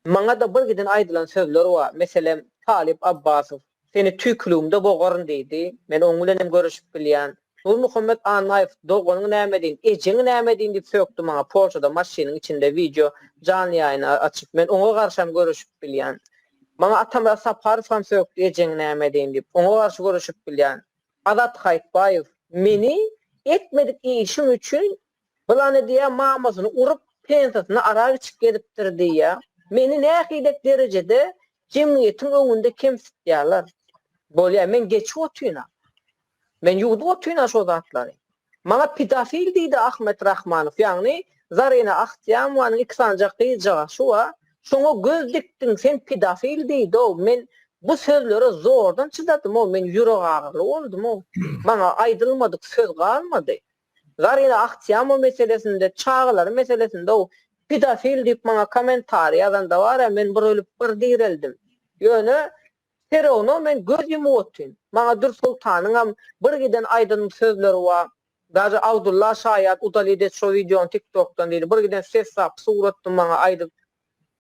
Maňa-da bir giden aýdylan sözler bar. Meselem, Talyp Abbasow, Seni tüýküligimde bogaryn diýdi. Men oň bilen hem görüşip bilýän. Nurmuhammet Annaýew, Doganyňy näme edeýin, ejeňi näme edeýin diýip sökdi maňa Polşada maşynyň içinde wideo janly ýaýyny açyp. Men oňa garşam göreşip bilýän. Maňa Atamyrat Saparow hem sökdi ejeňi näme edeýin diýip. Oňa garşy göreşip bilýän. Azat Haýtbaýew, Meni etmedik işim üçin Pylany diýýär, mamasyny urup, pensiýasyna arak içip gezipdir diýýär. Meni nähilek derejede jemgyýetiň öňünde kemsitýärler. Bolýar, men geçip otyryn-a. Men ýuwdup otyryn-a şo zatlary. Maňa pedofil diýdi Ahmet Rahmanow, ýagny Zarina Ahtiýamowanyň iki sanyjak gyzjagaşy bar, şoňa göz dikdiň, sen pedofil diýdi-ow. Men bu sözlere zordan çydadym-ow, men ýüregagyryly boldum-ow. Maňa aýdylmadyk söz galmady. Zarina Ahtiýamowa meselesinde, çagalary meselesinde-ow pedofil diýip maňa kommentariý ýazanda bar-a men bir ölüp bir direldim. Ýöne serowno men göz ýumup otyryn. Maňa Dürsoltanyňam bir giden aýdan sözleri bar. Daže Abdulla şaýat udalid et şo wideony tiktokdan diýdi. Bir giden ses zapis ugratdy maňa aýdyp.